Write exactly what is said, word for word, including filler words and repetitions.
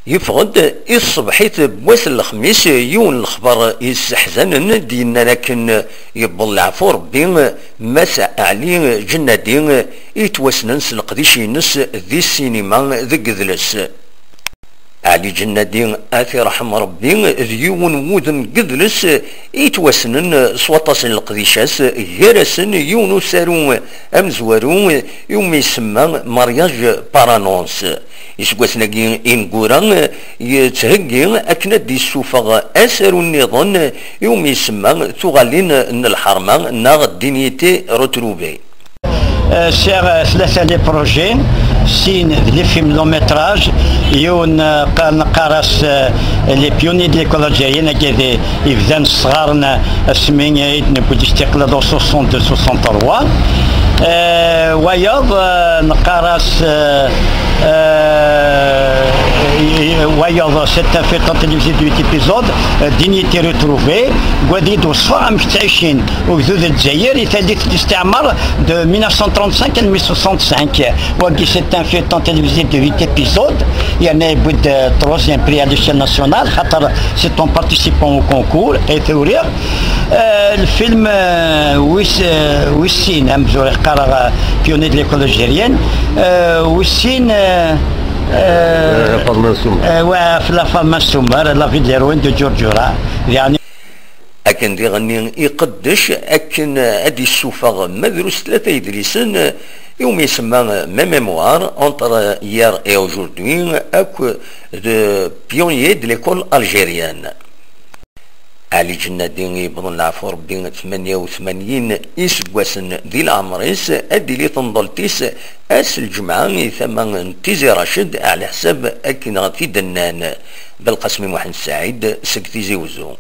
Yeffeɣ-d i tṣebḥit n wass n lexmis yiwen n lexber yesseḥzanen, d-yennan akken yewweḍ leɛfu Rebbi, Mass Ɛli Ǧennadi yettwassnen s leqdic-ines di ssinima deg yidles. Ɛli Ǧennadi, ad t-irḥem Rebbi, d yiwen n wudem n yidles yettwassnen s waṭas n leqdicat, gar-asen yiwen usaru amezwaru iwumi isemma Mariage par annonce. Iseggasen-agi ineggura yettheggi akken ad d-yessufeɣ asaru nniḍen iwumi isemma Tuɣalin n lḥerma neɣ Dignité retrouvée. Sɛiɣ tlata les projets, sin d les films long métrage, yiwen neqqar-as les pionniers de l'école algérienne, agi d ibdan s tɣarn asmi i d-newwi-d istiqlal en soixante-deux soixante-trois. Wayeḍ neqqar-as wayeḍ, c'est un feuilleton télévisé de huit épisodes, Dignité retrouvée. Wagi d-iweṣṣef amek ttɛicin ugdud n Lezzayer i tallit n listiɛmar de mille neuf cent trente-cinq à mille neuf cent soixante-cinq. Wagi c'est un feuilleton télévisé de huit épisodes. Yerna yewwi-d troisième prix à l'échelle nationale, xaṭer c'est en participant au concours i t-uriɣ. Lfilm wis wis sin, amzur i qqareɣ, pionnier de l'école algérienne, wis sin, ɣef la femme Soumer, la vie de l'héroïne de Djurdjura. Yeɛni, Akken diɣenni iqeddec akken ad d-issufeɣ ma drus tlata yedlisen iwumi isemma Mes mémoires entre hier et aujourd'hui akked Pionniers de l'école algérienne. Ɛli Ǧennadi yewweḍ leɛfu Rebbi tmanya u tmanyin iseggasen di leɛmer-is, ad d-tili temḍelt-is ass n lǧemɛa i tama n Tizi Raced, ɛlaḥsab akken i d-nnan Belqasem Muḥend Saɛid seg Tizi Wezzu.